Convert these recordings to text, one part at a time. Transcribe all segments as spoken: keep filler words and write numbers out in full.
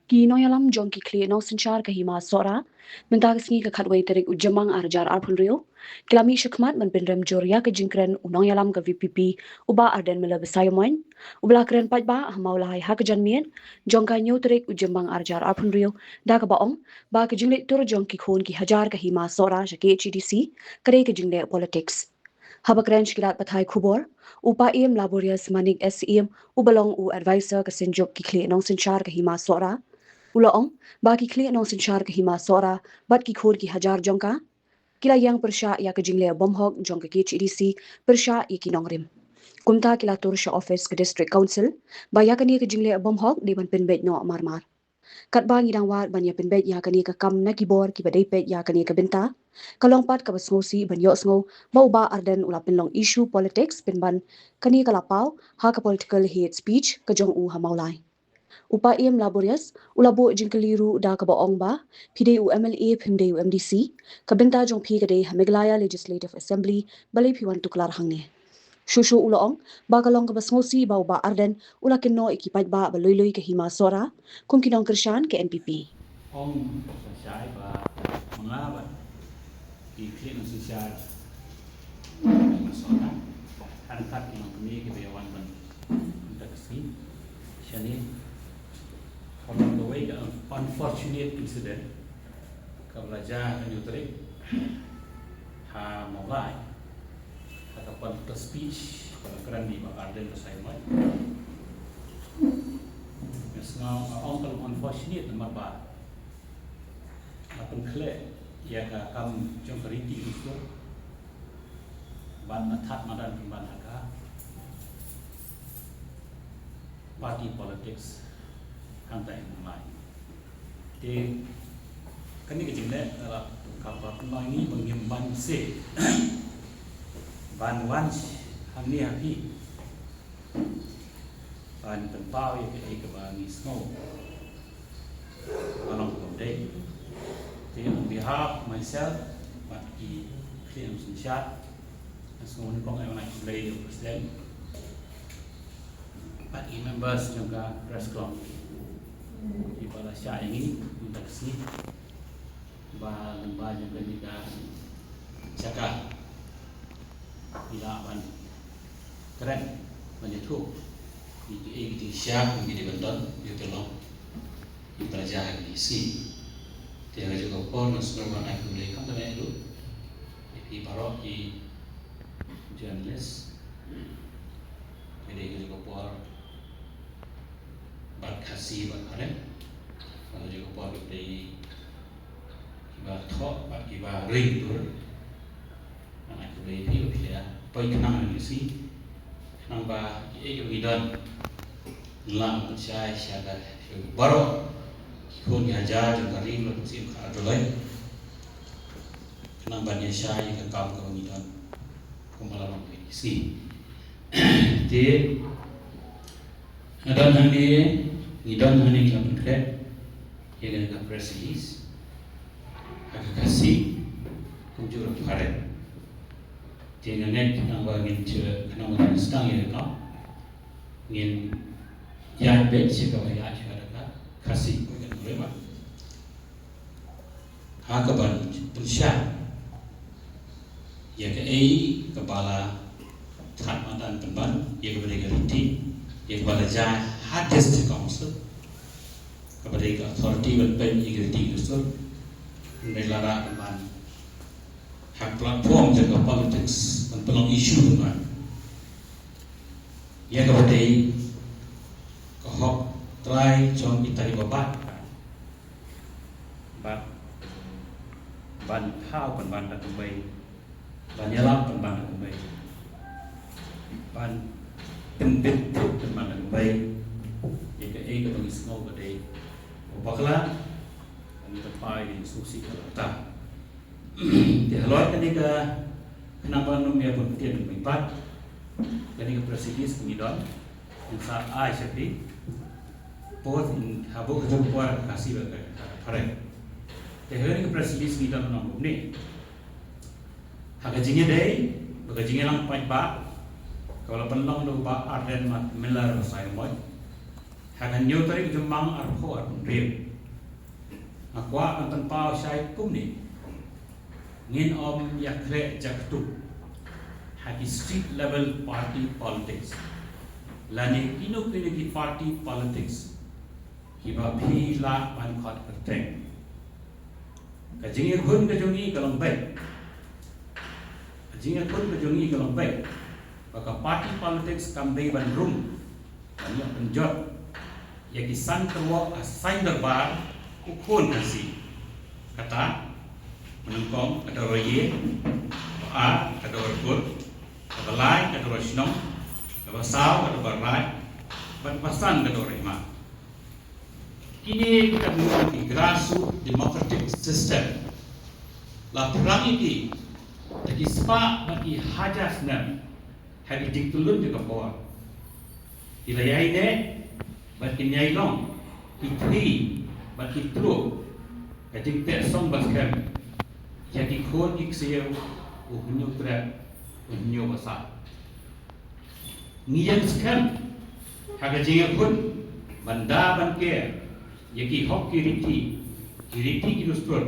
Ki nongïalam jong ki khlieh nongsynshar ka Hima Sohra, mynta ka sngi ka khatwei tarik u Jymmang ar hajar arphew hynriew, ki la mih shakhmat ban pynrem jur ïa ka jingkren u nongïalam ka V P P, u Bah Ardent Miller Basaiawmoit, uba la kren paidbah ha Mawlai ha ka janmiet jong ka hynñiew tarik u Jymmang ar hajar arphew hynriew, da kaba ong ba ka jingleit tur jong ki khun ki hajar ka Hima Sohra sha K H A D C ka dei ka jingleh politics. Haba kren sha ki lad pathai khubor, u Paiem Laborious Manik S C M, uba long u advisor ka Synjuk ki khlieh nongsynshar ka Hima Sohra, u la ong ba ki khlieh nongsynshar ka Hima Sohra bad ki khun ki hajar jong ka, ki la ïeng pyrshah ïa ka jingleh bymhok jong ka K H A D C pyrshah ïa ki nongrim. Kumta ki la tur sha office ka District Council ba ïa kane ka jingleh bymhok dei ban pynbeit noh marmar. Katba ngi dang wad ban ïa pynbeit ïa kane ka kam na ki bor kiba dei peit ïa kane ka bynta, ka long pat kaba sngewsih ban ïohsngew ba u Bah Ardent u la pynlong issue politics pynban kane ka la paw ha ka political hate speech ka jong u ha Mawlai. U Paiem Laborious u la buh jingkylli ruh da kaba ong ba, phi dei u M L A phim dei u M D C, ka bynta jong phi ka dei ha Meghalaya Legislative Assembly, balei phi wan tuklar hangne? Shuh shuh u la ong ba ka long kaba sngewsih ba u Bah Ardent u la kynnoh ïa ki paidbah ba lui lui ka Hima Sohra kum ki nongkyrshan ka N P P. Ong sa shai ba ma nga bad ki khlieh nongsynshar Hima Sohra, ryngkat ki nongkmie kiba ïa wan ban mynta ka sngi shane, ka long kawei ka unfortunate incident kaba la jia ha ka hynñiew tarik ha Mawlai, ha ka political speech kaba la kren da i Bah Ardent Basaiawmoit. Nga sngew, nga ong ka long unfortunate namar ba la pynkhleh ïa ka kam jong ka riti ka dustur bad la thad madan pynban ha ka party politics hangta ha Mawlai. Te kane ka jingleh ka la, ka la pynlong ïa ngi ba ngim banse ban wan hangne ha phi ban pynpaw ïa kaei kaba ngi sngew ba long kumne. Te on behalf of myself bad ki khlieh nongsynshar, nga sngew nyngkong ai khublei ïa u President bad ki members jong ka Press Club kiba la shah ïa ngi mynta ka sngi ba lyngba jong kane ka jaka ngi lah ban kren ban ïathuh ïa kiei ki jingshisha ki dei ban don, ïa ki long, ïa ki ba la jia ha kine ki sngi. Te ha kajuh ka por nga sngewbha ban ai khublei khamtam ïa u, ïa phi baroh ki journalist, ki dei ha kajuh ka por bad Khasi bad Phareng, ha kajuh ka por ki dei kiba thoh bad kiba ring dur. Nga ai khublei ïa phi ba phi la poi khnang ha kine ki sngi khnang ba kiei kiba ngi don ngi lah ban pynshai sha ka, sha baroh ki khun ki hajar jong ka ri Mawlai Syiemkhrah Rajoyloi khnang ban ïa shai ïa ka kam kaba ngi don kumba la long ha kine ki sngi. Te nga don hangne, ngi don hangne ngi la pynkhreh ïa kane ka press release ha ka Khasi kumjuh ruh ha ka Phareng. Te nga ngeit khnang ba ngin shu, khnang ba ngin sdang ïa ka kam, ngin ïaid beit sha kaba ïaid sha ka Khasi, kaba ïaid ha ka Phareng, ha kaban pynshai ïa kaei kaba la thad madan pynban, ïa kaba dei ka riti, ïa kaba la jia ha District Council, kaba dei ka authority ban peit ïa ki riti ki dustur. Hynrei lada pynban ha ka platform jong ka politics ban pynlong issue pynban ïa kaba dei ka hok trai jong kita kiba bat, bad ban thaw pynban da kumwei, ban ïalap pynban da kumwei, ban pynbit pynban da kumwei ïa kaei kaba ngi sngew ba dei kaba bakla, ban pynpaw ïa ka jingsngewsih kaba kata. Te halor kane ka, khnang ba ngam ïa bun ktien maipat, kane ka press release ngi don, ngin sa ai sha phi, both in, ha, both ha ka por ka Khasi bad ka, ka Phareng. Te ha kane ka press release ngi don nong kumne. Ha ka jingïadei bad ka jingïalang paidbah kaba la pynlong da u Bah Ardent Miller Basaiawmoit, Ha ka hynñiew tarik Jymmang arphew arphew hynriew, nga kwah ban pynpaw shai kumne: ngin ym ïakhleh jaktu ha ki street level party politics lane kino kino ki party politics kiba phi lah ban khot kyrteng. Ka jingïakhun ka jong ngi ka long beit. Ka jingïakhun ka jong ngi ka long beit ba ka party politics kam dei ban rung ban ïa pynjot ïa ki san kyrwoh ka saiñ dorbar u khun Khasi. Kata, ba nyngkong ka dor ba ïeit, ba ar ka dor ba kut, ka ba lai ka dor ba shnong, ka ba saw ka dor ba raid, bad ka ba san ka dor ba hima. Kine ki dei ki grassroots democratic system. La phrang ïa ki da ki spah bad ki hajar snem ha ki jingtylli jong ka por. Ki la ïaineh bad kin ïai long ki thli bad ki thlu ka jingteh song ba skhem ïa ki khun ki ksiew u Hynñiewtrep u Hynñiewbasah. Ngi ïeng skhem ha ka jingïakhun ban da ban ker ïa ki hok ki riti, ki riti ki dustur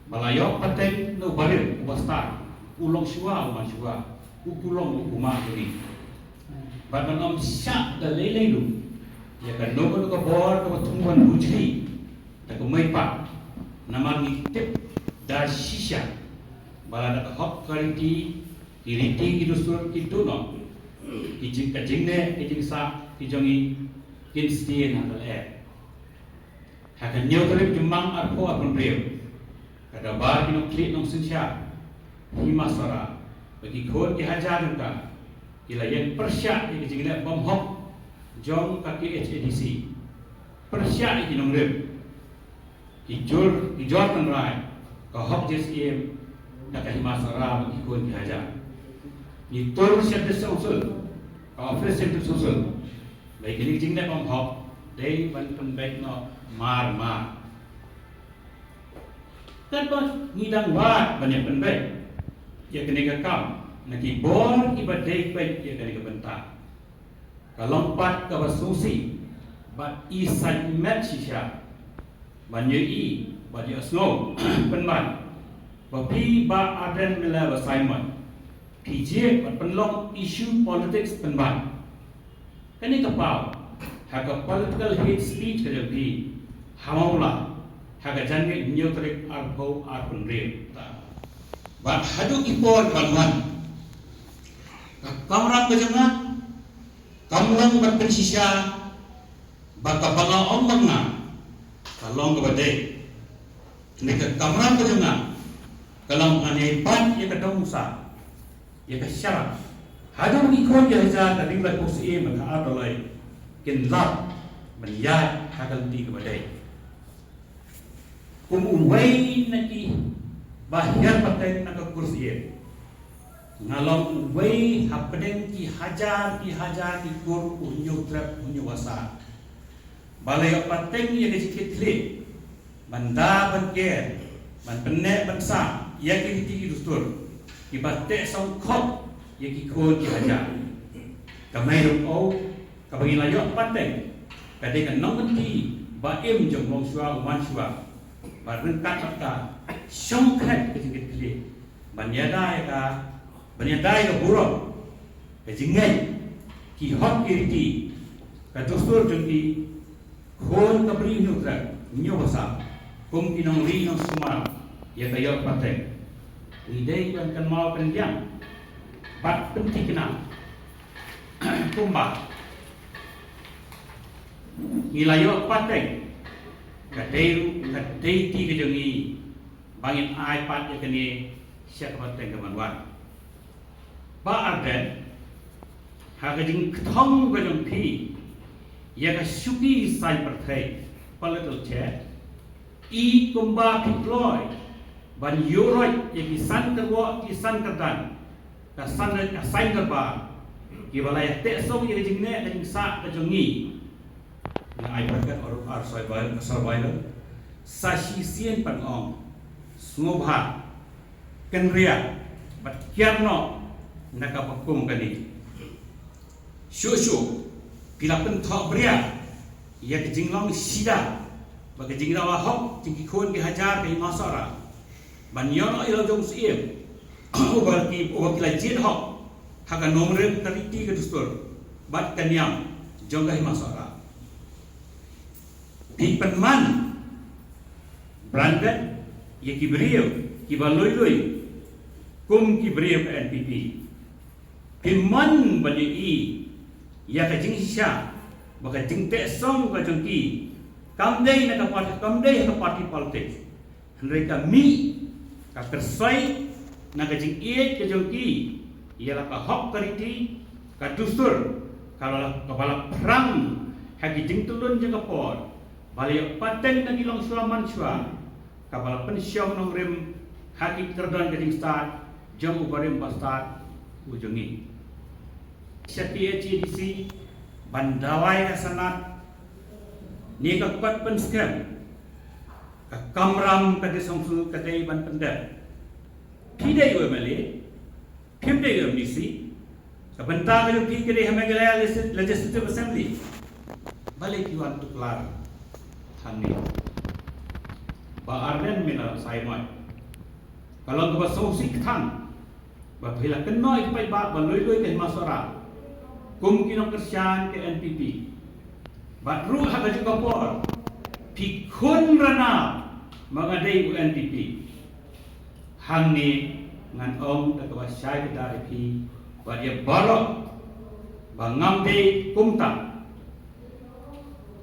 ba la ïoh pateng na u barim u bastad, u longshuwa u manshuwa, u kulong u kumar jong ngi. Bad ban ym shah da lei lei ruh ïa kano kano ka bor kaba thmu ban bujli da ka mei pat, namar ngi tip da shisha ba lada ka hok ka riti, ki riti ki dustur ki duh noh, ki jing, ka jingneh ki jingsah ki jong ngi kin sdien ha ka lyer. Ha ka hynñiew tarik Jymmang arphew arphew hynriew, ka Dorbar ki Nongthliew Nongsynshar Hima Sohra bad ki khun ki hajar jong ka ki la ïeng pyrshah ïa ka jingleh bymhok jong ka K H A D C, pyrshah ïa ki nongrim, ki jur, ki jor tynrai, ka hok jingïasyriem na ka Hima Sohra bad ki khun ki hajar. Ngi tur sha District Council, ka office District Council, ba ïa kine ki jingleh bymhok dei ban pynbeit noh mar mar. Katba ngi dang wad ban ïa pynbeit ïa kane ka kam na ki bor kiba dei beit ïa kane ka bynta, ka long pat kaba sngewsih bad i saiñ met shisha ban ïohi bad ïohsngew pynban ba phi Bah Ardent Miller Basaiawmoit phi jied bad pynlong issue politics pynban. Kane ka paw ha ka political hate speech ka jong phi ha Mawlai ha ka janmiet hynñiew tarik arphew arphew hynriew. Bad haduh ki por ban wan, ka kamram ka jong nga kam long ban pynshisha ba kaba nga ong ba nga ka long kaba dei. Kane ka kamram ka jong nga ka long ngan ïai bat ïa ka dong musa, ïa ka sharap. Haduh ba ki khun ki hajar ka ring laiphew syiem bad ka ar doloi kin lap ban ïaid ha ka lynti kaba dei. Kum uwei na ki ba hiar pateng na ka kur syiem, nga long uwei hapdeng ki hajar ki hajar ki kur u Hynñiewtrep u Hynñiewbasah ba la ïoh pateng ïa ka jingkitkhlieh ban da ban ker, ban pynneh ban sah ïa ki riti ki dustur kiba teh song khop ïa ki khun ki hajar. Ka mei ruh, kaba ngi la ïoh pateng ka dei ka nongkynti ba im jong u longshuwa u manshuwa, ba ryngkat bad ka shongkhet ka jingkitkhlieh ban ïada ïa ka, ban ïada ïa ka burom, ka jingngeit, ki hok ki riti, ka dustur jong ki khun ka Bri Hynñiewtrep Hynñiewbasah kum ki nongri nongsumar ïa ka ïoh pateng. Ngi dei ban kynmaw pynbiang bad pynthikna kumba ngi la ïoh pateng, ka dei ruh ka dei ti ka jong ngi ba ngin ai pat ïa kane sha ka pateng ka ban wan. Bah Ardent, ha ka jingkthong ka jong phi ïa ka shuki saiñ pyrthei, political chair, i kumba phi kloi ban ïuhroit ïa ki san kyrwoh ki san kyrdan ka san, ka saiñ dorbar kiba la ïa teh song ïa ka jingneh ka jingsah ka jong ngi. Nga ai bad ka ar, ar survival, survival. Sa shisien pat nga ong, sngewbha kynriah bad kiar noh na kaba kum kane. Shuh shuh phi la pynthohbria ïa ka jinglong shisha bad ka jingdawa hok jong ki khun ki hajar ka Hima Sohra ban ïoh ïa la jong u Syiem uba ki, uba ki la jied hok ha ka nongrim, ka riti, ka dustur bad ka niam jong ka Hima Sohra. Phi pynman branded ïa ki briew kiba lui lui kum ki briew ka N P P. Phi mon ban ïohi ïa ka jingshisha ba ka jingteh song ka jong ki kam dei na ka party, kam dei ha ka party politics. Hynrei ka mih, ka kyrsoi na ka jingïeit ka jong ki ïa la ka hok, ka riti, ka dustur, kaba la, kaba la phrang ha ki jingtylun jong ka por, ba la ïoh pateng na ki longshuwa manshuwa, kaba la pynshong nongrim ha ki kyrdon ka jingstad jong u barim bastad u jong ngi. Sha P H A D C ban dawa ïa ka sanad ne ka kot pynskhem, ka kamram ka dei song shu ka dei ban pyndep. Phi dei u M L A, phim dei u M D C. Ka bynta ka jong phi ka dei ha Meghalaya Legis-, Legislative Assembly. Balei phi wan tuklar hangne? Bah Ardent mynta sa ïa mih. Ka long kaba sngewsih kthang ba phi la kynnoh ïa ki paidbah ba lui lui ka Hima Sohra kum ki nongkyrshan ka N P P. Bad ruh ha kajuh ka por phi khun ranab ba nga dei u N P P. Hangne ngan ong da kaba shai kdar ïa phi bad ïa baroh ba ngam dei kumta.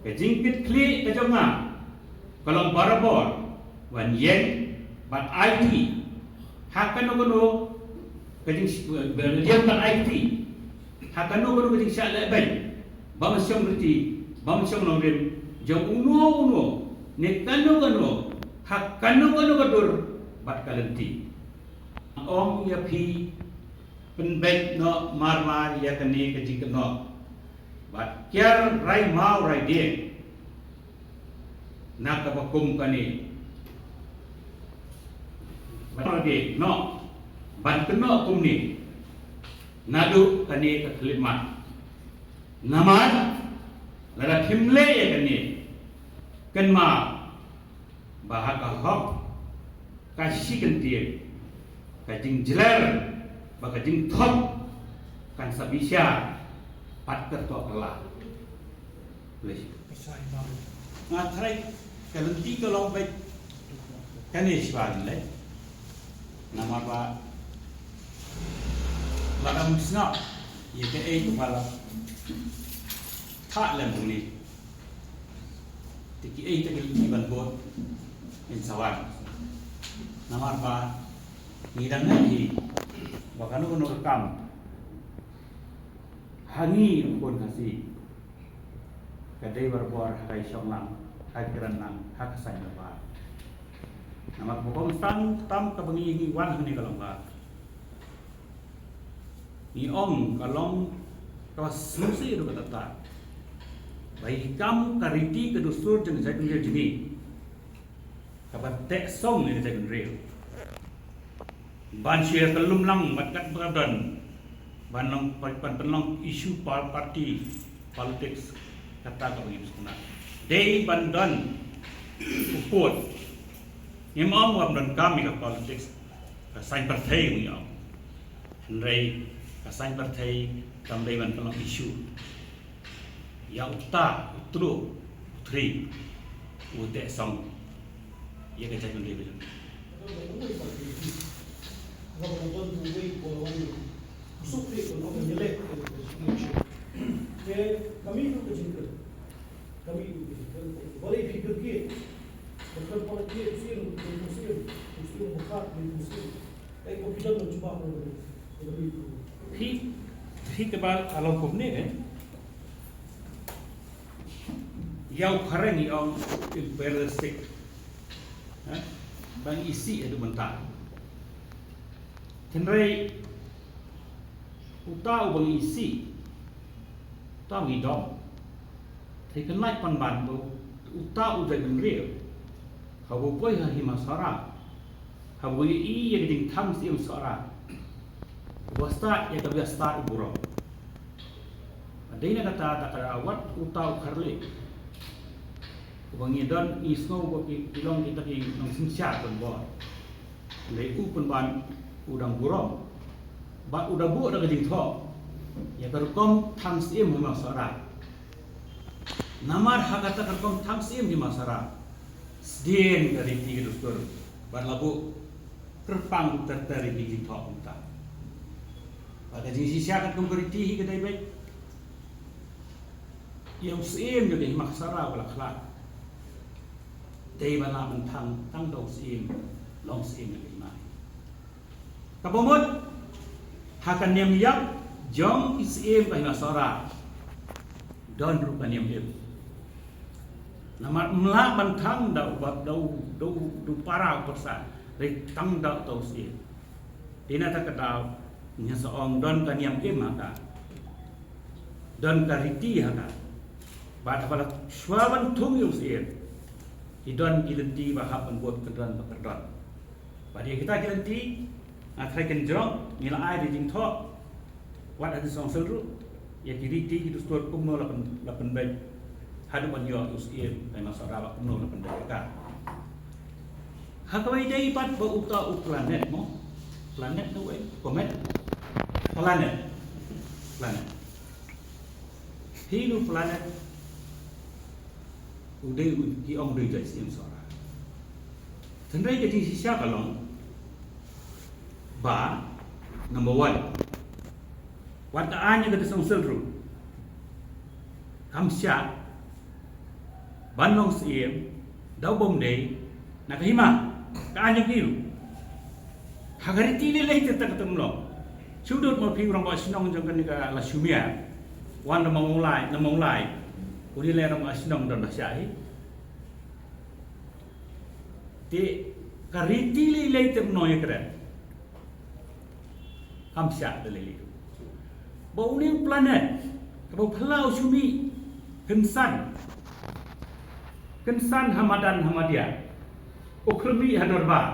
Ka jingkitkhlieh ka jong nga ka long barabor ban ïeng bad aiti ha kano kano ka jing, ïeng bad aiti ha kano kano ka jingshah lehbeiñ, bym shong riti, bym shong nongrim jong uno uno ne kano kano ha kano kano ka dur bad ka lynti. Ong ïa phi, pynbeit noh marmar ïa kane ka jingkynnoh bad kiar rai maw rai dieng na kaba kum kane. Bad rai dieng noh ban kynnoh kumne naduh kane ka khyllipmat. Namar lada phim leh ïa kane, kynmaw ba ha ka hok ka shi kyntien, ka jingjler bad ka jingthok kan sa bishar pat kyrtoh kylla. Please. Nga tharai ka lynti ka long beit kane shi bynta lei. Namar ba lada ym sngap ïa kaei kaba la thah lem hangne, te kiei te ki lynti ban bud ngin sa wan. Namar ba ngi dang ngeit hi ba kano kano ka kam ha ngi u khun Khasi ka dei barabor ha ka shong lang, ha ka kren lang, ha ka saiñ lang ba. Namar ba kong stan tam kaba ngi ngi wan hangne ka long ba ngi ong ka long kaba sngewsih ruh kata ta ba i kam ka riti ka dustur jong ka jaitbynriew jong ngi kaba teh song ïa ka jaitbynriew. Ban shu ïa kyllum lang bad kat ba ka don ban long, ban pynlong issue par-, party politics, kata kaba ngi sngewsih. Dei ban don u pud. Ngim ong ba ym don kam ïa ka politics, ka saiñ pyrthei ngi ong. Hynrei ka saiñ pyrthei kam dei ban pynlong issue ïa uta u tru u thri u teh song ïa ka jaitbynriew. Phi, phi kaba along kumne, eh? Ïa u khareng i ong imperialistic. Eh? Ba ngi isih haduh mynta. Hynrei uta uba ngi isih, uta ngi dom. Te kynmaw pynban ba uta u jaitbynriew haba u poi ha Hima Sohra, haba u ïohi ïa ka jingtham Syiem Sohra, uba stad ïa ka biastad u burom. Dei na kata, da ka dei wat uta u kharleh Ba ngi don ngi sngew ba ki, ki long kita ki nongsynshar pynbor. Hynrei u pynban u dang burom. Bad u da buh da ka jingthoh ïa ka rukom thang syiem ha Hima Sohra. Namar ha kata ka rukom thang syiem ha Hima Sohra, sdien ka riti ka dustur bad la buh kyrpang ter ter ïa ki jingthoh kumta. Bad ka jingshisha katkum ka riti hi ka dei beit ïa u syiem jong ka Hima Sohra ba la khlad. Dei ban lah ban thang tang da u syiem, long syiem jong ka hima. Kaba mut ha ka niam ïap jong ki syiem ka Hima Sohra, don ruh ka niam im. Namar ym lah ban thang da u, da u, da u, da u para u pyrsa, dei tang da u syiem. Te na kata ka daw ngi sa ong don ka niam im ha ka, don ka riti ha ka. Bad haba la shuwa ban thung ïa u syiem, ki don ki lynti ba hap ban bud kyndon ba kyndon. Bad ïa kita ki lynti nga tharai kan jrong ngi la ai da jingthoh wat ha ka songsel ruh ïa ki riti ki dustur kumno la pyn, la pynbeit haduh ban ïoh u syiem ka Hima Sohra, bad kumno la pynbeit ïa ka. Ha kawei dei pat ba uta u planet mo. Planet na wei, comet. Planet. Planet. Hi u planet u dei u, ki ong u dei u jait syiem Sohra. Hynrei ka jingshisha ka long ba number one, wat ka aiñ ka dei songsel ruh kam shah ban long syiem da u bym dei na ka hima, ka aiñ jong ki ruh. Ha ka riti lei lei te ta ka tum long. Shu dut ma phi u rangbah shnong jong kane ka Lashumiar, wan na Mawlai, na Mawlai. Uni lei rangbah shnong don ba shah hi. Te ka riti lei lei te mnong ïa kren. Kam shah da lei lei. Ba une u planet kaba phylla u shu mih kynsan, kynsan ha madan ha madia, u khlem mih ha dorbar.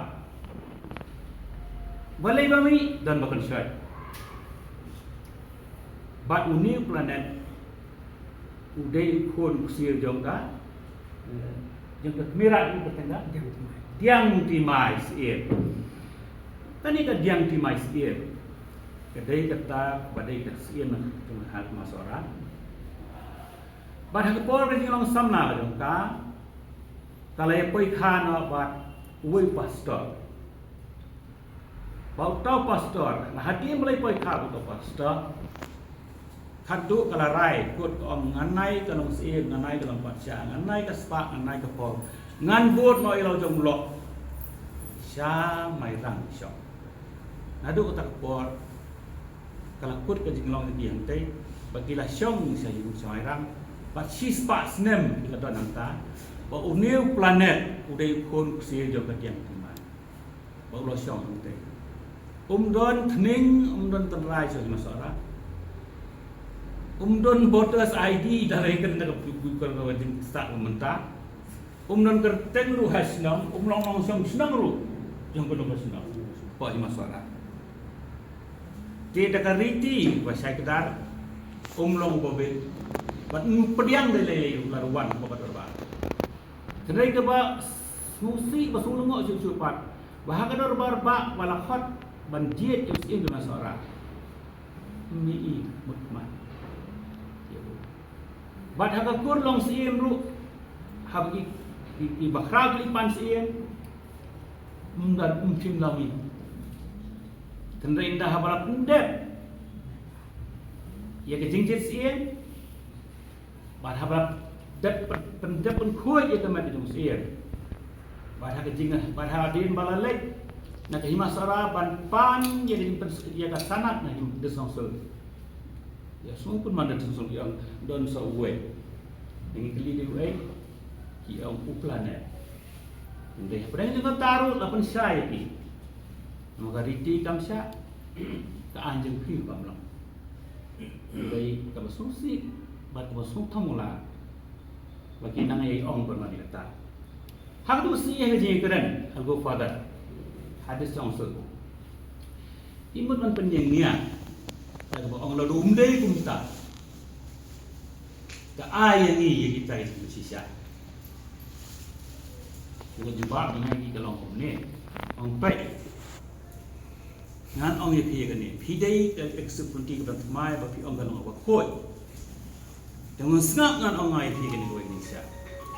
Balei ba mih? Don ba kynshoi. Bad une u planet u dei u khun u ksiar jong ka, eh, jong ka Khmer u kyrteng ka Diang Timai. Diang Timai Syiem. Kane ka Diang Timai Syiem ka dei kata ba dei ka syiem jong ka Hima Sohra. Bad ha ka por ka jinglong samla jong ka, ka la ïa poi kha noh bad uwei u pastor. Ba uta u pastor, la hadien ba la ïa poi kha uta u pastor, khadduh ka la rai, kut ka ong ngan ai ka long syiem, ngan ai ka long patsha, ngan ai ka spah, ngan ai ka phew, ngan bud noh ïa la u jong u lok sha Mairang shong. Naduh kata ka por ka la kut ka jinglong ïa ki hangtei, ba ki la shong sha ïing sha Mairang. Bad shispah snem ki la don hangta. Ba une u planet u dei u khun u ksiar jong ka Diang Timai. Ba u la shong hangtei. Um don tneng, um don tynrai sha Hima Sohra. Um don voters I D da lei kane ka pu pu ka ka jingstad mynta. Um don kyrteng ruh ha shnong, um long nongshong shnong ruh jong kano ka shnong. Hapoh Hima Sohra. Te da ka riti ba shai kdar, um long ba bit. Bad um pdiang da lei lei ruh la ruh wan hapoh ka dorbar. Hynrei kaba sngewsih ba sngewlyngngoh shuh shuh pat, ba ha ka dorbar bah ba la khot ban jied ïa u syiem Hima Sohra, ym i mut khmat. Bad ha ka kur long syiem ruh, haba ki, ki, ki bakhraw ki leit pan syiem, ym da, ym shym la mih. Hynrei ynda haba la pyndep ïa ka jingjied syiem, bad haba la dep pyn-, pyndep pynkhuid ïa ka met ka jong u syiem, bad ha ka jing, bad hadien ba la leit na ka Hima Sohra ban pan ïa ka jingpyn-, ïa ka sanad na ka jingpynsongsuk. Ïa, sngewbha pynban da songsuk ïa, don sa uwei. Ngi kylli dei uei, ki ong u planet. Hynrei hapdeng jong kata ruh la pynshai ïa ki. Namar ka riti kam shah, ka aiñ jong phi ruh kam long. Hynrei kaba sngewsih bad kaba sngewthuh mula ba ki nang ïa ong pynban ïa kata. Ha kato ka sngi ha ka jingïakren ha ka Father Hadis Council, i mut ban pynïeng nia, ka ba ong la dum dei kumta. Ka ai ïa ngi ïa kita ki shisha. Ka jubab jong ngi ka long kumne. Ong peit. Ngan ong ïa phi kane. Phi dei ka executive committee kaba thymmai ba phi ong ka long kaba khuid. Te ngan sngap ngan ong ïa phi kane kawei ka jingshisha.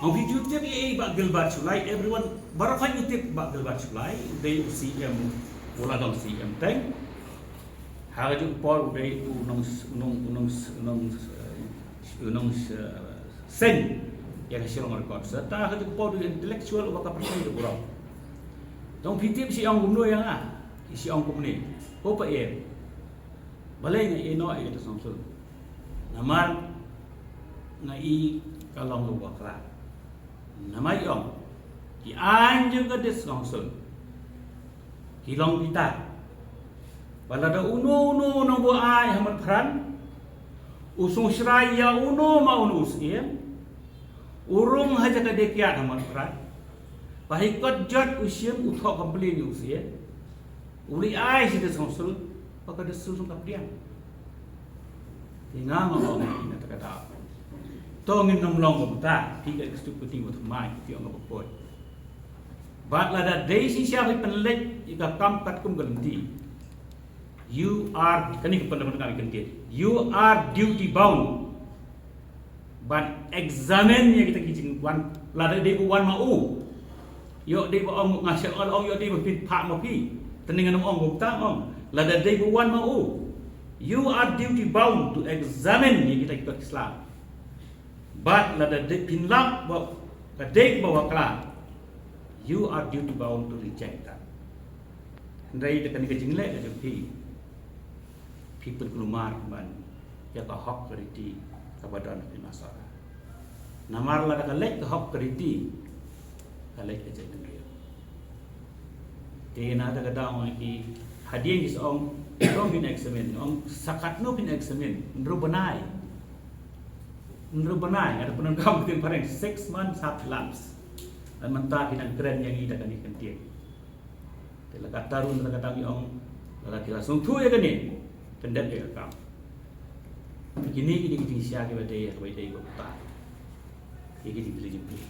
Ong phi ju tip ïa i Bah Gilbert Shullai, everyone baroh ngi tip Bah Gilbert Shullai, u dei u C M, u la dang C M teng. Ha kajuh ka por u dei u nong, u nong, u nong, u nong, eh, u nong, eh, seng ïa ka Shillong Record. Sa ta ha kajuh ka por u intellectual uba ka pyrthei ka burom. Tang phi tip shi ong kumno ïa nga, shi ong kumne. Ko pa em. Balei nga ïeh noh ïa kata song sung. Namar nga i ka long ka bakla. Namar i ong ki aiñ jong ka District Council ki long bitar. Ba lada uno uno u nongbuaid ha Mawphanrang u sngewsih ïa uno ma uno u syiem, u rung ha jaka dei kiad ha Mawphanrang, ba hi kot jot u shim u thoh complain ïa u syiem, u leit ai sha District Council ba ka District Council ka pdiang. Te nga nga ong ïa kata ka daw. To ngin nym long kumta, phi ka executive committee wat mai, phi ong ba khuid. Bad lada dei shisha phi pynleit ïa ka kam katkum ka lynti, you are, kane ka pynlong ka lynti, you are duty bound ban examine ïa kita ki jingwan, lada dei ba wan ma u. Ïoh dei ba ong nga shu ong, ïoh dei ba phin phah ma phi. Te ngan ong kumta, ong lada dei ba wan ma u, you are duty bound to examine ïa kita ki kot ki sla. Bad lada dei phin lap ba ka dei ba bakla, you are duty bound to reject that. Hynrei da kane ka jingleh ka jong phi, phi pynkulmar ban ïa ka hok ka riti kaba don ha Hima Sohra. Namar lada ka leit ka hok ka riti, ka leit ka jaitbynriew. Te na kata ka daw ong ki hadien ki sa ong, ong phin examine, ong sa katno phin examine, hynriew bnai. Hynriew bnai, nga da pyndonkam ka ktien phareng, six months have elapsed. Bad mynta phi nang kren ïa ngi da kane ka ktien. Te la katta ruh na kata ngi ong, lada ki la sngewthuh ïa kane, pyndep ïa ka kam. Kine ki dei ki jingshisha kiba dei, kiba dei ba uta. Ïa ki jingpyni jingpyni.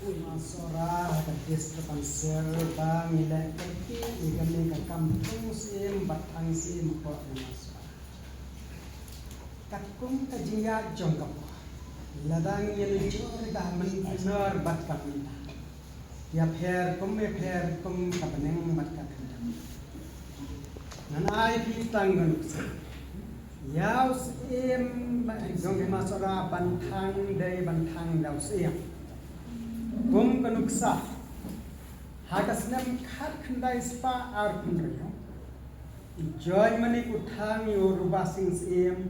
Hima Sohra ha ka District Council ba ngi leh kyrkieh ïa kane ka kam thung syiem bad thang syiem hapoh Hima Sohra. Katkum ka jingïaid jong ka por, lada ngi ïanujor da mynta bad ka mynta, ïapher kum ïapher kum ka bneng bad ka bneng. Ngan ai phi tang ka nuksa. Ïa u syiem ba jong Hima Sohra ban thang dei ban thang da u syiem. Kum ka nuksa, ha ka snem khatkhyndai spah arphew hynriew, u Joy Manik u thang ïa u Ruba Sing Syiem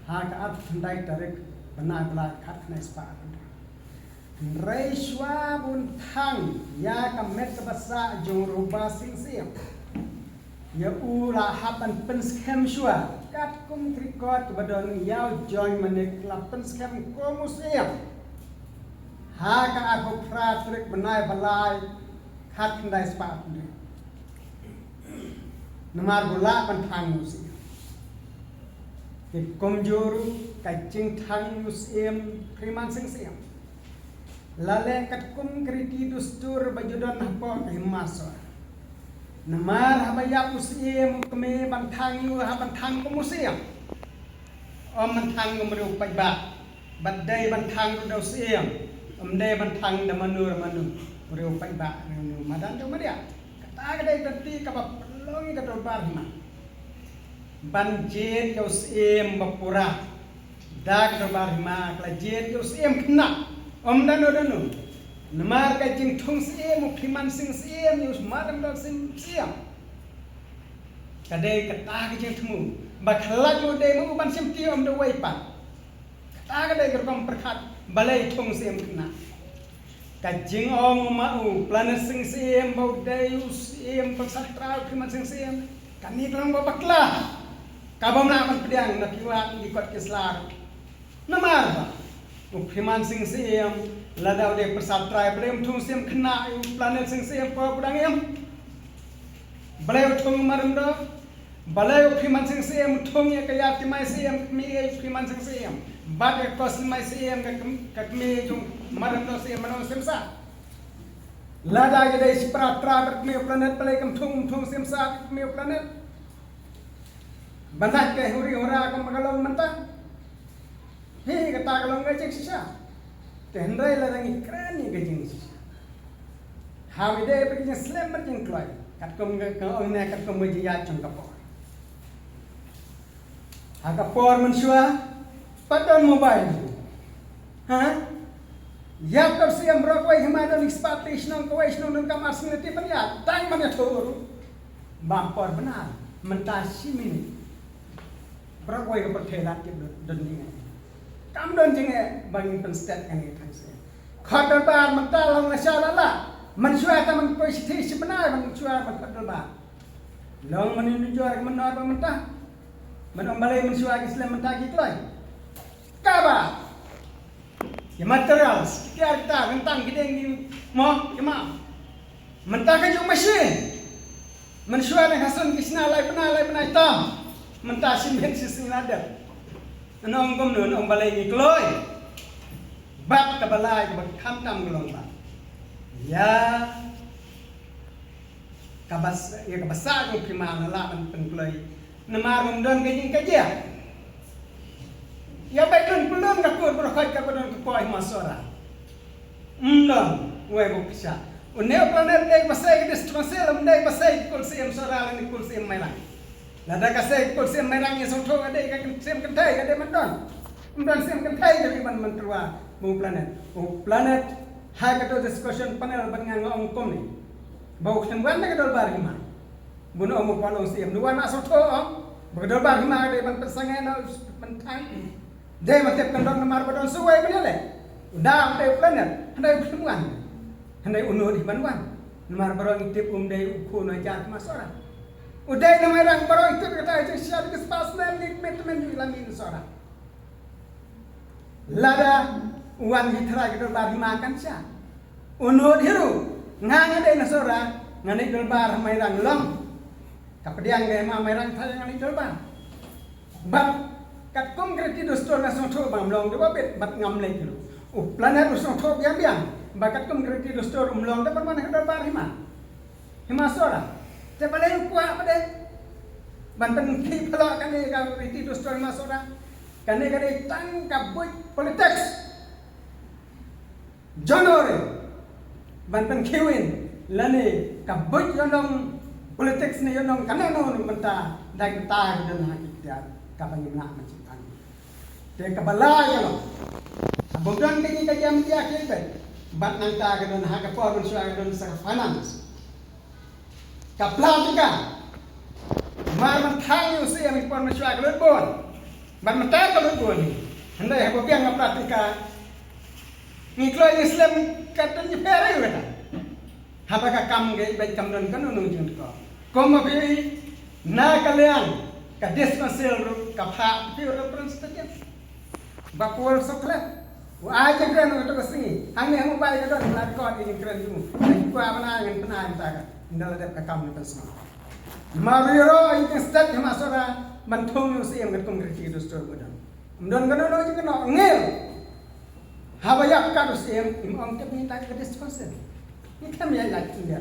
ha ka arphew khyndai tarik bnai ba lai khatkhyndai spah arphew hynriew. Hynrei shuwa bun thang ïa ka met kaba sah jong u Ruba Sing Syiem, ïa u la hap ban pynskhem shuwa, katkum ka record kaba don ïa u Joy Manik la pynskhem kum u syiem ha ka arphew phra tarik bnai ba lai khatkhyndai spah arphew hynriew. Namar ba u lah ban thang u syiem. Te kumjuh ruh ka jingthang u syiem Freeman Sing Syiem la leh katkum ka riti dustur ba ju don hapoh ka Hima Sohra. Namar haba ïap u syiem u kmie ban thang ïa u, hap ban thang kum u syiem. Ym ban thang kum u briew paidbah. Bad dei ban thang ruh da u syiem. Ym dei ban thang da mano mano, u briew paidbah, u madan jong u madiah. Kata ka dei ka lynti kaba pynlong ïa ka dorbar hima. Ban jied ïa u syiem ba pura. Da ka dorbar hima ka la jied ïa u syiem khynnah. Ym dano dano. Namar ka jingthung syiem u Freeman Sing Syiem ïa u Maremdor Sing Syiem, ka dei kata ka jingthmu ba khlad u dei ma u ban shim ti, ym da uwei pat. Kata ka dei ka rukom pyrkhat balei thung syiem khynnah. Ka jingong u ma u Planet Sing Syiem ba u dei u syiem pyrsad trai u Freeman Sing Syiem, kane ka long ba bakla. Kaba ym lah ban pdiang na ki wad ki kot ki sla. Namar ba u Freeman Sing Syiem lada u dei pyrsad trai, balei um thung syiem khynnah ïa u Planet Sing Syiem, ko ba dang im? Balei u thung Maremdor? Balei u Freeman Sing Syiem u thung ïa ka Ïa Timai Syiem, ka kmie ïa u Freeman Sing Syiem, bad ïa ka Koslimai Syiem, ka km-, ka kmie jong Maremdor Syiem, mano Syiem Sah? Lada ka dei shi pra pra bad kmie u Planet, balei kam thung thung sim sa kmie u Planet? Ban dak ka huri hura kum ka long mynta. Hi kata ka long ka jingshisha. Te hynrei lada ngi kren ïa ka jingshisha, ha u dei ba ka jingslem bad jingkloi, katkum ka ong ne katkum ka jingïaid jong ka por. Ha ka por mynshuwa pat don mobile. Ha? Ïa ka siem brok wei hima don expert shnong kawei shnong don kam ar sngewthuh ban ïa tang man ïa thuru. Bam por bnar mynta shi minit. Brok wei ka pyrthei lad ki don jingeh. Kam don jingeh ba ngin pynstet kane ka thang siem. Khot dorbar mynta long la sha la la. Mynshuwa ta man poi shi thi shi bnai mynshuwa ban khot dorbar. Long man ïa nujor ka man nor ba mynta. Man ong balei mynshuwa ki slem mynta ki kloi. Kaba ki materials ki tiar kita rentang ki deng ki mo ki ma. Mynta ka jong machine. Mynshuwa dang hasun ki sna lai bnai lai bnai tam. Mynta shin hen shi sna dep. Nong kumno nong balei ngi kloi. Bad kaba lai kaba kham tam ka long ba ïa kaba s- ïa kaba sah jong phi ma na lah ban pynkloi. Namar ngam don ka jingkajia. Ïa bai don pynlong ka kur bro khot kaba don ka poi ma sora. Ym don wei bok sha. Une u Planet dei ba sei ka district council, ym dei ba sei ka kul siem sora lane kul siem Mairang. Lada ka sei ka kul siem Mairang ïa sngewthuh ka dei ka siem kynthei ka dei man don. Ym don siem kynthei ka dei ban man tyrwa ba u Planet. U Planet ha ka to discussion panel ban nga nga ong kumne. Ba u khlem wan na ka dorbar hima. Bun ong u Paul ong siem. Nu wan na sngewthuh ong ba ka dorbar hima ka dei ban pynsangeh na u Pynthang. Dei ban tep kyndong namar ba don suwei ban ïaleh. U da u dei u Planet, hynrei u khlem wan. Hynrei u nud ban wan. Namar baroh ngi tip um dei u khun u hajar ma sora. U dei na Mairang baroh ngi tip kata ka jingshisha ka spas nem ngi kmen kmen ngi la min sora. Lada u wan ngi trai ka dorbar hima kan sha. U nud hi ruh nga nga dei na sora nga dei dorbar Mairang long. Ka pdiang ka hima Mairang trai nga dei dorbar. Bad katkum ka riti dustur nga sngewthuh ba ngam long dei ba bit bad ngam leh ruh. U Planet u sngewthuh biang biang ba katkum ka riti dustur um long dei ban wan ha ka dorbar hima. Hima sora. Te balei u kwah ba dei ban pynkhih phylla kane ka riti dustur hima sora. Kane ka dei tang ka buit politics. Jong u re ban pynkhih win lane ka buit ïa nong politics ne ïa nong kane nong mynta dang ta ka don ha ki tiar ka ban ïa na ma chi tang. Te ka bala ïa nong ka bym don ka ïa ka jam ïa ki bet. Bat nang ta ka don ha ka por mynshuwa ka don sa ka finance. Ka pla tu ka. Mar man thang ïa u siem i pon mynshuwa ka lut bun. Ban mynta ka lut bun. Hynrei haba biang ka pla tu ka. Ngi kloi ngi slem ka tun ji pera ïa kata. Haba ka kam ka i bait kam don ka nunu jing ko. Kum ma phi na ka liang ka dispensaire ru ka pha phi ru prin stadium. Ba Paul Sokrat. Wa ai jingkren u to ka sngi. Hangne ha mobile ka don la record jingkren jong u. Ai kwa bana ngan pynai mynta ka. Nda la dep ka kam ni pynsngew. Ma ru ro ai jingstet ha ma sora ban thung ïa u siem ngan kum kri ki dustur ba don. Ym don kano kano jingkno ngel. Haba ïap kat u siem im ong tip ni ta ka dispensaire. Ni kam ïa ïa kin ïa.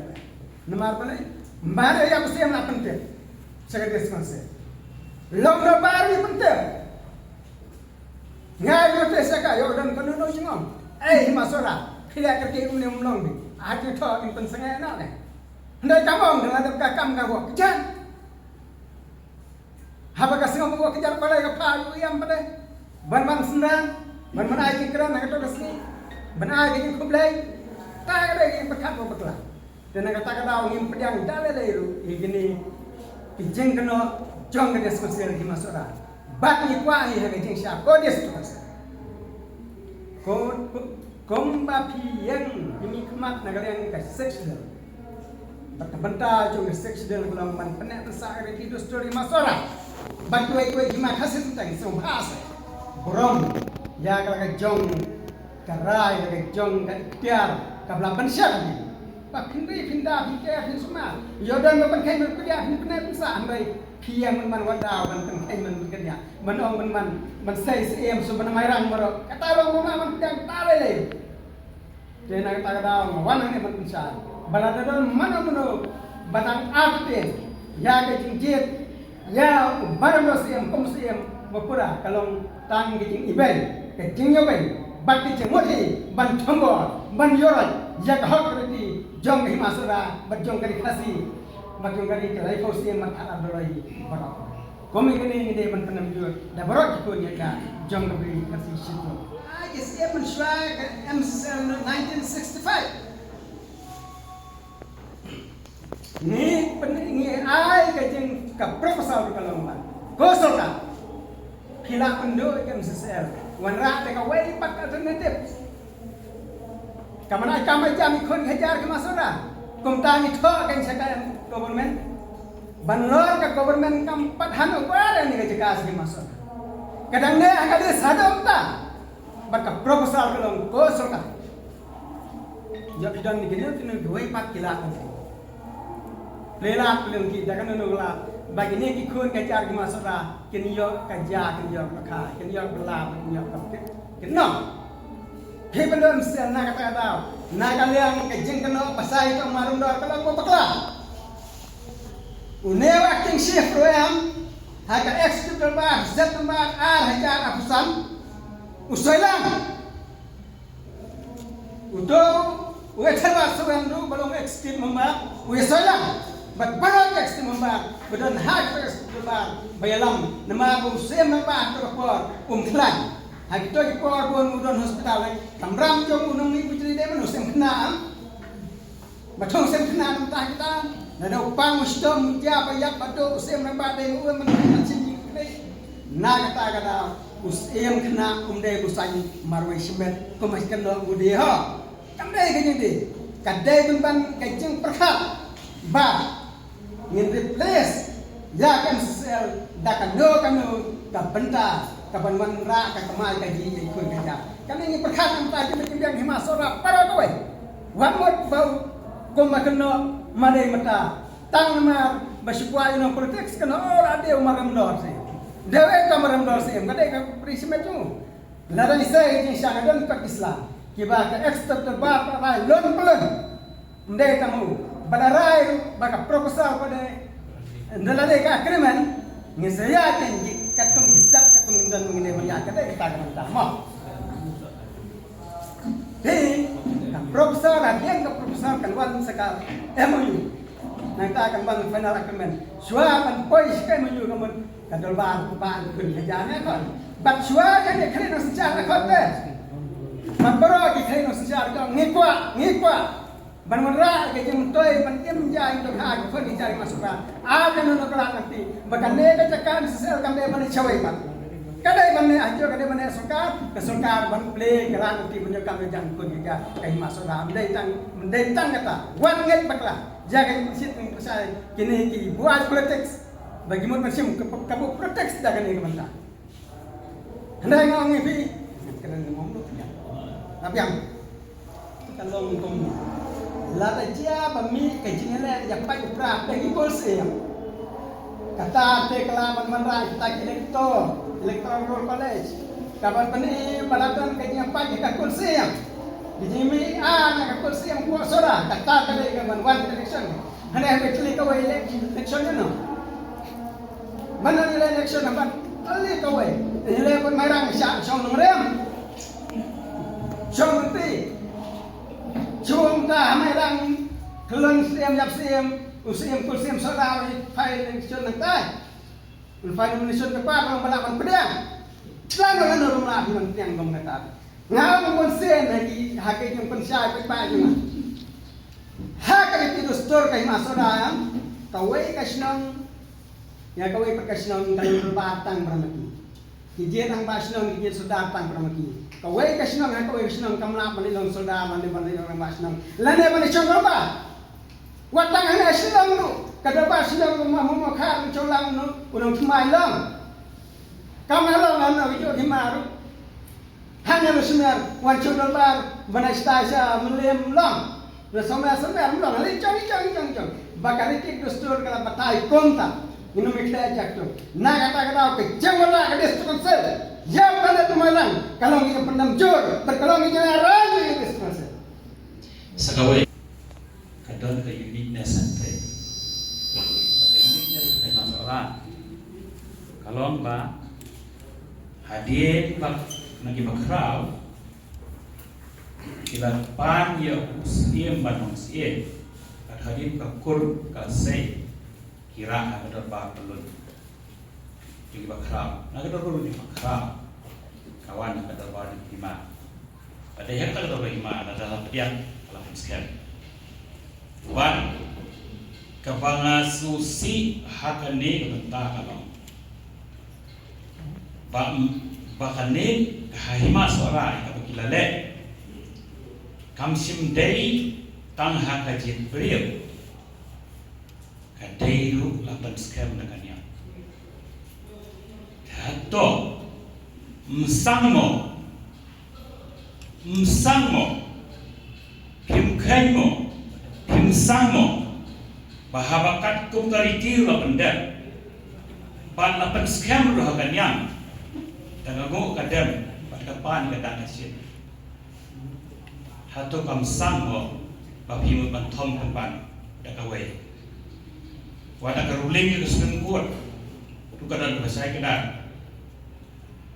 Namar balei? Mar ïa u siem la pyntip. Sa ka dispensaire. Long na bar ni pyntip. Ngai mo te sa ka ïoh don kano kano jingong. Ei ma sora, phi ïa kyrkieh um ne um long bi. A ti tho in pynsngew na ne. Hynda ka mong da la dep ka kam ka wok jan. Haba ka sngew wok jan pale ka pha ïu ïam pale. Ban ban sendang, ban ban ai ki kran ha ka to ka sngi. Ban ai ki khublei. Ta ka dei ki pyrkhat mo bakla. Te na kata ka daw ngim pdiang da lei lei ruh ïa kine ki jingkynnoh jong ka dispensaire ki ma sora. Bad ngi kwah hi ha ka jingshisha ko dispensaire. Ko, ko, kumba phi ïeng ïa ngi khmat na ka liang ka Sixth Schedule. Bad ka bynta jong ka Sixth Schedule ka long ban pynneh pynsah ka riti dustur ki ma sora. Bad kiwei kiwei ki ma Khasi Synteng sngewbha seh burom ïa ka la ka jong ka rai la ka jong ka iktiar ka ba la pynshai. Ba phin ri phin da phin ker phin sumar. Ïoh don ba pynkheiñ ban pyndiah phin pynneh pynsah hynrei phi ïeng ban wan daw ban pynkheiñ ban pyndiah. Ban ong ban ban ban sei siem shu ban Mairang baroh. Kata long ba ma ban pyndiah kata lei lei. Te na kata ka daw nga wan hangne ban pynshai. Ba lada don mano mano ba dang aktieng ïa ka jingjied ïa u barim u siem kum siem, ba pura ka long tang ka jingibeiñ, ka jingïabeiñ bad ka jingmut hi ban thombor, ban ïoh ïa ka hok ka riti jong ka Hima Sohra bad jong ka ri Khasi bad jong ka ri ka laiphew siem bad ka arphew dollar hi baroh. Kum ïa kane ngi dei ban pyndem jur da baroh ki khun ïa ka jong ka ri Khasi shiteng. Ai ka siem mynshuwa ka M C C L nineteen sixty-five. Ngi pyn-, ngi ai ka jing ka proposal ka long ba ko sorkar phi lah pynduh ïa ka M C C L, wanrah da kawei pat ka alternative. Ka mano kam ai jam ïa ki khun ki hajar ki Hima Sohra. Kumta ngi thoh ka sha ka government. Ban lor ka government kam pat hano ba ïa kane ka jaka sha ki Hima Sohra. Ka dang ne ha ka list haduh mynta. Bad ka proposal ka long ko sorkar. Ïa phi don ne kine kine kiwei pat ki lad. Phi lad phi lad ki da kano kano ka lad. Ba kine ki khun ki hajar ki Hima Sohra kin ïoh ka ja, kin ïoh ka kha, kin ïoh ka la, kin ïoh ka pit. Kin ïoh. Phi pynlong sel na kata ka daw. Na ka liang ka jingkynnoh ba sa ïa ka Marumdor ka long ba bakla. Une u acting chief ruh em ha ka executive bar, set number ar hajar arphew san. U Soilang. Uto u Ethel Suwen ruh ba long executive member, u ïasoilang. Bad baroh ki executive member ba don ha ka executive member ba ïalam namar ba u siem member ha ka por um khlaiñ. Ha kito ki por ba u don hospital, eh, kamram jong u nongmih bujli dei ban u siem khynnah, ah. Ba thong siem khynnah namar kita. Lada u pang u shitom u jia ba ïap ba duk u siem member dei u em ban siem jingkhlaiñ. Na kata ka daw u siem khynnah um dei ba u saiñ marwei shimet kum ha ka kynnoh u dei ho. Kam dei ka jingdei. Ka dei pynban ka jingpyrkhat ba ngin replace ïa ka M C C L da kano kano ka bynta kaban wanrah ka kamai kajih ïa ki khun ki hajar. Kane ngi pyrkhat na ka bynta ki mei ki biang Hima Sohra baroh kawei. Wat mut ba u kum ba kynnoh ma dei mynta. Tang namar ba shu kwah ïa u nongpolitics kynnoh, oh, la dei u Marumdor siem. Dei u, eh, ka Marumdor siem, ka dei ka ri shimet jong u. Lada ngi sei ka jingshah, ka don pat ki sla kiba ka executive bar pat rai lon pylon. Ym dei tang u ba la rai ba ka proposal pat dei, ynda la dei ka agreement, ngi sa ïaid ki katkum ki step, katkum ki don, ngi dei ban ïaid, ka dei kata ka bynta mo. Te ka proposal, hadien ka proposal kan wan sa ka M O U. Nangta kan wan final agreement. Shuwa ban poi sha ka M O U ka mut ka dorbar ba khun ka hajar ne khun. Bad shuwa kane khlieh nongsynshar ne khun te. Bad baroh ki khlieh nongsynshar ka ngi kwah, ngi kwah ban wanrah ka jingmyntoi ban im jaiñ jong ha ki khun ki hajar ki Hima Sohra. Ar kano kano ka lad lynti ba kane ka jaka M C C L kam dei ban leit shawei pat. Ka dei ban leit ha jong, ka dei ban leit ha sorkar, ka sorkar ban plie ka lad lynti ban ïoh kam ïoh jam khun ki hajar ki Hima Sohra. Ym dei tang, ym dei tang kata. Wan ngeit bakla. Ïa ka jingpynshit pynshai kine ki buaid politics ba ki mut ban shim ka, ka buh politics da kane ka bynta. Hynrei nga ong ïa phi, ka dang ngam lut ïa. Nga biang. Ka long kum lada jia ba mih ka jingïaleh ïa pait u prah da ki kol siem. Kata te ka lah ban wanrah kita ki elector, electoral roll college. Kaban pyni ba la don ka jingïapait ïa ka kol siem. Ki jingmih ar na ka kol siem Hima Sohra, kata ka dei kaban wan election. Hynrei hynrei tylli kawei election ïa no. Ban ïaleh election haba tylli kawei. Ïaleh ban Mairang shah shong nongrim. Shong nongti. Shong ta ha Mairang khlem siem ïap siem, u siem kul siem Sohra u phai election nangtai. U phai nomination paper, long ba lah ban pdiang. Lano lano ruh lah ban pdiang kum kata. Nga ong bun sien ha ki, ha ki jingpynshai paidbah jong nga. Ha ka riti dustur ka Hima Sohra, kawei ka shnong ïa kawei pat ka shnong ka long rangbah tang para ma ki. Ki jied rangbah shnong, ki jied sordar tang para ma ki. Kawei ka shnong ha kawei ka shnong kam lah ban leit long sordar, ban leit, ban leit long rangbah shnong. Lane ban leit shong rangbah. Wat tang hangne ha Shillong ruh, ka dorbar Shillong ruh ma Mokhar Chawlang ruh u nongthymmai long. Kam long, long ha ïoh hima ruh. Hangne ruh sumar wan sha dorbar ban ai stai sha Mylliem long. Na sumar sumar long, lei jong jong jong jong. Ba ka riti dustur ka la batai kumta. Ngin ym ïakhleh jak tu. Na kata ka daw ka jingwanrah ka District Council ïa ka Tymmen Lang ka long ka jingpyndem jur bad ka long ka jingïarai ïa ka District Council. Sa kawei. Ka Hadien ba na ki bakhraw ki la pan ïa u siem ban long siem, bad hadien ka kur ka sei ki rah ha ka dorbar pyllun. Ki bakhraw, na ka dorbar ki bakhraw, ka wan ha ka dorbar ki hima. Bad ha ka dorbar hima la da la pdiang, la pynskhem. Wan, kaba nga sngewsih ha kane ka bynta ka long ba, ba kane ka ha Hima Sohra kaba ki la leh kam shym dei tang ha ka jaitbynriew, ka dei ruh la pynskhem da ka niam. Hato, ym sang mo, ym sang mo, phim kheiñ mo, phim sang mo, ba haba katkum ka riti ruh la pyndep, bad la pynskhem ruh ha ka niam, da ka nguh ka dem, bad ka pan ka dak ka shin. Hato kam sang mo ba phi mut ban thom pynban da kawei? Wat da ka ruling ka Supreme Court ruh ka don kaba shai kdar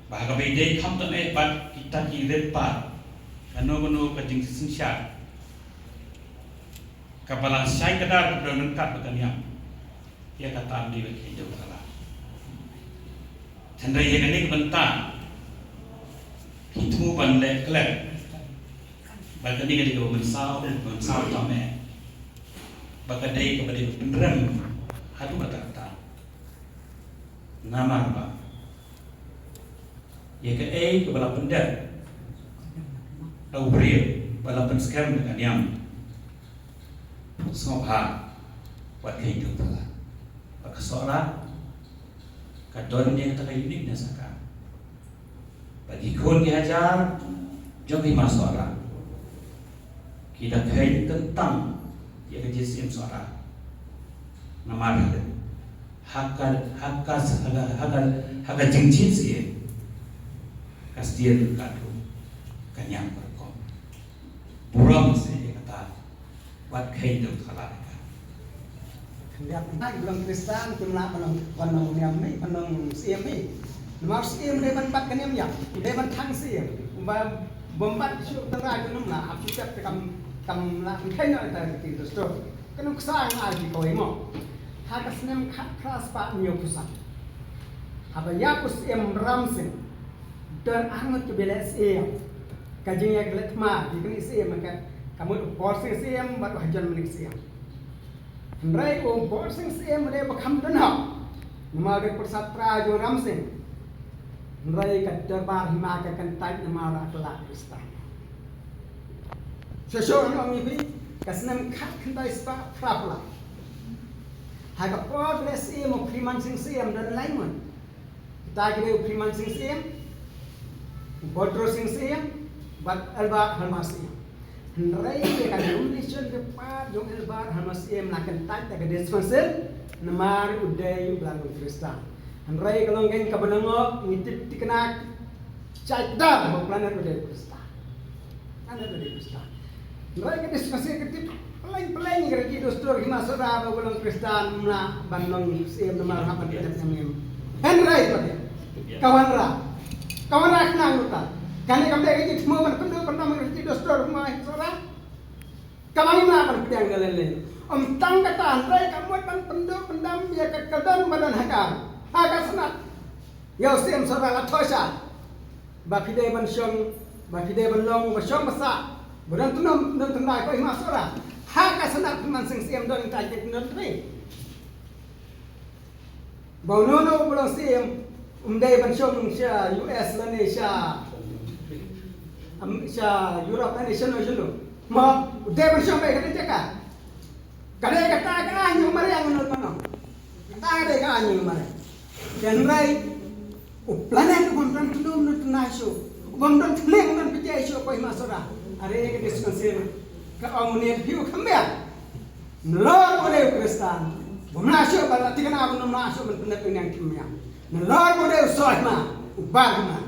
ba ha kaba ïadei kham tang eh bad kita ki rit pat, kano kano ka jingsynshar kaba la shai kdar kaba don ryngkat bad ka niam, ïa kata ym dei ban kheiñ da u thala. Hynrei ïa kane ka bynta ki thmu ban leh khlem, bad kane ka dei kaba mynsaw, mynsaw tam eh, ba ka dei kaba dei ban pynrem haduh katta katta. Namar ba ïa kaei kaba la pyndep da u briew, ba la pynskhem da ka niam, sngewbha wat kheiñ da u thala. Ba ka Sohra ka don ïa kata ka uniqueness ha ka, ba ki khun ki hajar jong ka Hima Sohra ki da kheiñ kyntang ïa ka jingsiem Sohra. Namar ha ka, ha ka, ha ka, ha ka, ha ka jingjia siem ka sdien ka tu ka niam ka rukom. Burom seh ïa kata. Wat kheiñ da u thala ïa ka. Khyndiat na ki long Khristan kim lah ban long, ban long niam hi, ban long siem hi. Namar siem dei ban bat ka niam ïap, dei ban thang siem. Ba bym bat shuh tynrai ka num lah, ap shuh tep te kam, kam lah ban kheiñ noh ïa ka ki dustur. Ka nuksa nga ai ki kawei mo. Ha ka snem khatphra spah hynñiewphew san, haba ïap u Syiem Ram Singh, don arngut kiba leh siem. Ka jingïaklet thma ki kane siem ka, ka mut u Bor Singh Syiem bad u Hajon Manik Syiem. Hynrei u Bor Singh Syiem u dei ba kham don hok namar ka pyrsa trai jong u Ram Singh. Hynrei ka dorbar hima ka kyntait namar ka la Khristan. Shuh shuh ngan ong ïa phi, ka snem khatkhyndai spah phra phew lai, ha ka por ba leh siem u Freeman Singh Syiem don lai ngut. Kita ki dei u Freeman Singh Syiem, u Bhadra Singh Syiem, bad Albert Halmar Syiem. Hynrei ïa ka nomination paper jong Albert Halmar Syiem la kyntait da ka District Council namar u dei u ba la long Khristan. Hynrei ka long kein kaba nyngkong ngi tip thikna, shai kdar ba u Planet u dei u Khristan. Planet u dei u Khristan. Hynrei ka District Council ka tip pleng pleng ïa ka riti dustur Hima Sohra ba u ba long Khristan ym lah ban long siem namar hap ban pyndep niam. Hynrei pat ka wanrah, ka wanrah khnang uta. Kane kam dei ka jingthmu ban pynduh pyndam ïa ka riti dustur Hima Sohra. Ka bang ym lah ban pdiang da lei lei. Ym tang kata, hynrei ka mut ban pynduh pyndam ïa ka kyrdon ba don ha ka, ha ka Senate. Ïa u Syiem Sohra la thoh shai ba phi dei ban shong, ba phi dei ban long ba shong ba sah, ba don tnum don tnai ko Hima Sohra. Ha ka Senate Freeman Singh Syiem don, ita ki don tnai. Ba uno uno u ba long siem um dei ban shong sha U S lane sha, um, sha Europe lane shano shano. Mo, u dei ban shong beit ha kata ka jaka. Ka dei kata ka aiñ jong u mariang, u nongpynïaid. Kata ka dei ka aiñ jong u mariang. Hynrei u Planet u bym don tnum, u don tnai shuh, u bym don tnum, u don pynjah shuh ko Hima Sohra. Are ka District Council ka ong une, phi u kham biang. Nalor u dei u Khristan, bym lah shuh ban la thikna, bym lah shuh ban pyndep ïa u niam. Nalor u dei u soh hima, u bar hima.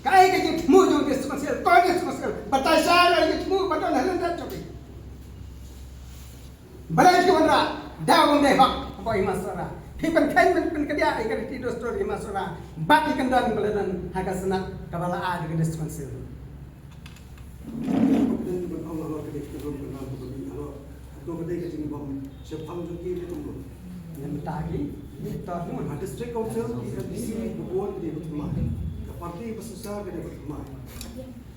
Kaei ka jingthmu jong ka District Council, ko District Council, batai shai ïa ka jingthmu ba don ha lyndet jong phi. Balei ki wanrah, da u bym dei hok, ko Hima Sohra. Phi pynkheiñ, pyn, pynkyndiah ïa ka riti dustur ïa i Masura bad ïa ka kyndon ba la don ha ka Senate kaba la ai da ka District Council. Ïa mynta ki, ïa mynta ki, ha District Council ki M D C ba bun ki dei ba thymmai, ka party ba synshar ka dei ba thymmai.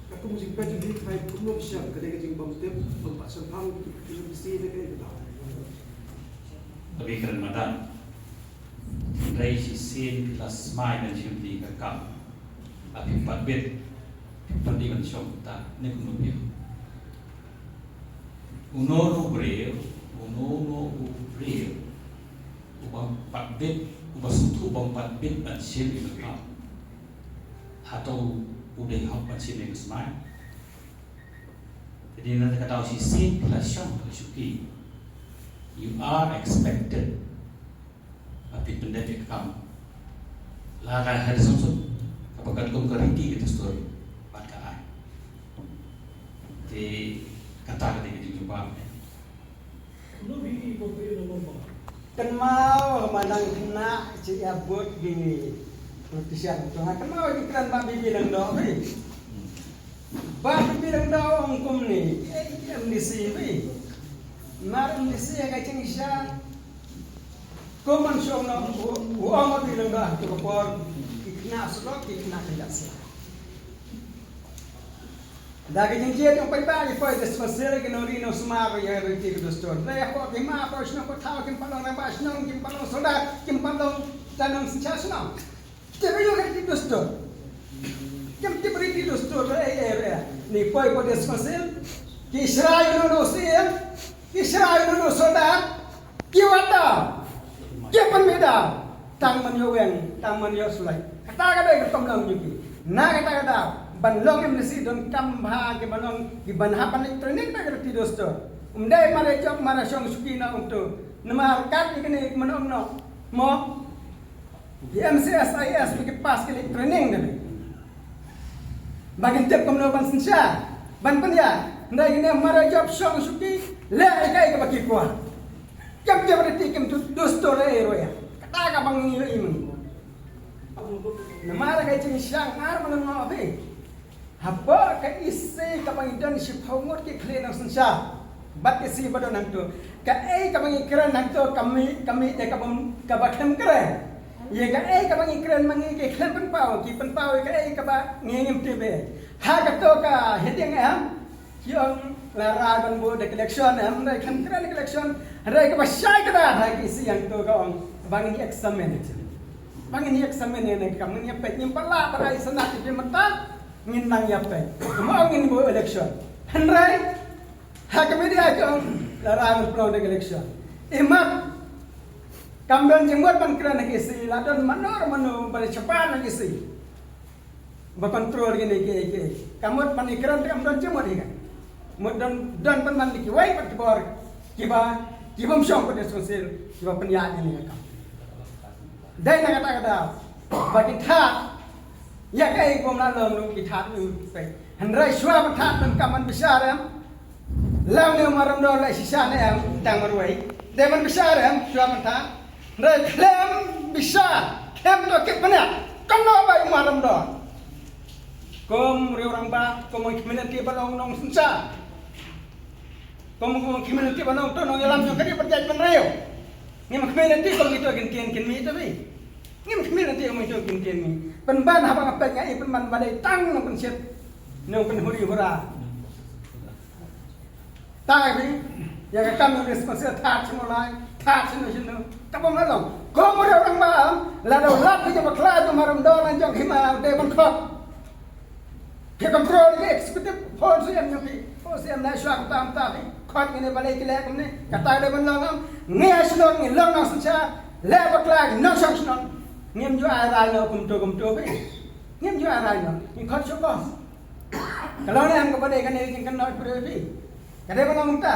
Ka kum jingpeit jong phi ka dei kumno, ka dei ka jingbymtip, bym pat shemphang ki M D C ne ka dei kata. Tang ba kren madan. Hynrei shisien phi la smai ban shim ïa ka kam. La phi pat bit, phi pat dei ban shong ta, ne kumno phi. Uno uno u briew, uno uno u briew uba pat bit, uba sngewthuh bym pat bit ban shim ïa ka kam, hato u dei hok ban shim ïa ka smai? Te dei na kata ka daw shisien phi la shong ha ka shuki, you are expected ba phin pyndep ïa ka kam. Lada ka dei shisha kaba katkum ka riti ka dustur bad ka aiñ. Te kata ka dei ka jingjubab. Kynmaw ma nang khynnah sha ïa bud ki politician, to nga kynmaw ki kren ba Bibi Lyngdoh phi. Ba Bibi Lyngdoh ong kumne, eh, M D C phi. Mar M D C ka jingshisha. Kum ban shong noh, u, u ong ma Bibi Lyngdoh ha kato ka por, ki khynnah surok, ki khynnah kynjah sla. Da ka jingjied jong paidbah ki poi District Council, ki nongri nongsumar ïa ka riti ka dustur. Hynrei hapoh ki hima hapoh shnong, hapoh thaw, kim pat long rangbah shnong, kim pat long soldar, kim pat long tnat nongsynshar shnong. Te ba ïoh ka riti dustur, kim tip riti dustur, eh, eh, eh. Ngi poi hapoh District Council, ki shrai uno uno u syiem, ki shrai uno uno u soldar, ki wad daw, ki pynmih daw, tang ban ïoh weng, tang ban ïoh suloi. Kata ka dei ka rukom long jong ki. Na kata ka daw, ban long M D C donkam bha ki ban long, ki ban hap ban leit training na ka riti dustur. Ym dei mar ïa jop mar ïa shong shuki na kumto. Namar kat ïa kine ki ban ong noh. Mo? Ki M C S, I A S ki pass, ki leit training de. Ba kin tip kumno ban synshar, ban pynïaid. Hynrei kine mar ïa jop shong shuki, leh ïa kaei kaba ki kwah. Kim tip riti, kim tip dustur ei ei ruh ïa. Kata kaba ngi ïohi mynta. Namar ka jingshisha ngar mynno phi. Hapoh ka E C kaba ngi don shiphew ngut ki khlieh nongsynshar. Bad E C ba don hangto. Kaei kaba ngi kren hangto ka mih, ka mih ïa kaba, kaba khlem kren. Ïa kaei kaba ngi kren ma ngi ki khlem pynpaw, ki pynpaw ïa kaei kaba ngi ngim tip ei. Ha kato ka heading em, ki ong la rai ban bud da ka election em, hynrei khlem kren da ka election, hynrei kaba shai kdar ha ka E C hangto ka ong ba ngin examine. Ba ngin examine ïa kane ka kam, ngin ïa peit, ngim pat lah ban ai sanad ïa phi mynta. Ngin nang ïa peit. Kumno ngin bud election. Hynrei ha ka media ki ong la rai ban pynlong da ka election. Imat kam don jingmut ban kren ha ka E C, la don mano mano ba la shabar ha ka E C ba control kine kiei kiei. Ka mut ban kren te kam don jingmut hi ka. Mut don, don ban man kiwei pat ki bor kiba, ki bym shong pat ha ka council, kiba pynïaid ïa kane ka kam. Dei na kata ka daw ba ki thad ïa kaei kaba ym lah long ruh ki thad, ngi peit. Hynrei shuwa ban thad donkam ban bishar em. Lane u Maramdor leh shisha ne em, dang marwei. Dei ban bishar em shuwa ban thad. Hynrei khlem bishar, khlem tohkit bniah, kumno ba u Maramdor, kum u riew rangbah, kum u community ba long nongsynshar, kum u community ba long to nongïalam jong ka ri, ban jait ban riew. Ngim community kum kito ki ktien kin mih to phi. Ngim community kum kito ki ktien mih. Pynban haba nga peit nga i pynban ba dei tang nongpynshit, nongpynhuri hura. Tang phi ïa ka kam ngi responsible, thad shano lai, thad shano shano. Ka bym lah long. Kum u riew rangbah, lada u lad phi jong bakla jong u Maramdor, lane jong hima, dei ban khot. Phi control ïa ka executive, phone shu em jong phi, phone shu em, lada shuwa kumta kumta phi khot ïa kine balei ki leh kumne, kata dei ban long em? Ngi ha shnong ngi long nongsynshar, leh bakla ngi nongshong shnong. Ngim ju ai rai noh kumto kumto phi. Ngim ju ai rai noh. Ngi khot shuh ko. Ka long ne em kaba dei kane ka jingkynnoh briew phi? Ka dei ban long kumta.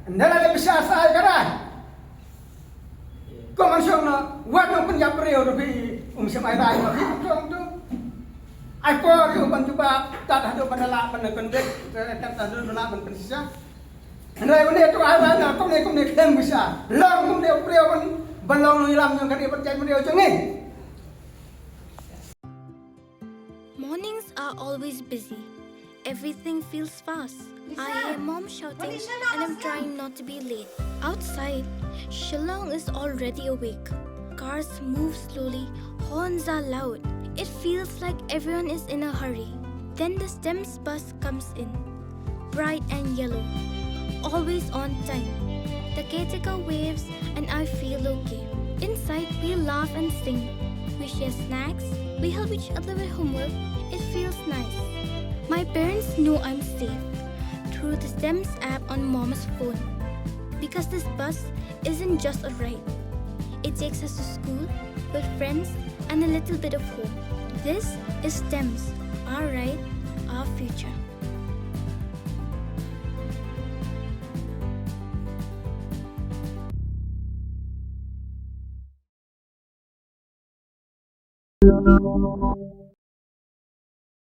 Ynda la dei bishar sa ai ka rai. Kum ban shong noh, wat nongpynïap briew ruh phi, um shym ai rai noh phi, kumto kumto. Ai por ïa u ban jubab, tad haduh ban da lah ban convict, tad haduh ban da lah ban pynshisha. Hynrei une to ai rai noh, kumne kumne khlem bishar. Long kumne u briew ban, Ban long nongïalam jong ka ri bad jaitbynriew jong ngi. Mornings are always busy. Everything feels fast. I hear mom shouting and I'm trying not to be late. Outside, Shillong is already awake. Cars move slowly, horns are loud. It feels like everyone is in a hurry. Then the STEMS bus comes in, bright and yellow, always on time. The caretaker waves and I feel okay. Inside, we laugh and sing. We share snacks. We help each other with homework. It feels nice. My parents know I'm safe through the STEMS app on mom's phone. Because this bus isn't just a ride, it takes us to school, with friends, and a little bit of home. This is STEMS, our ride, our future.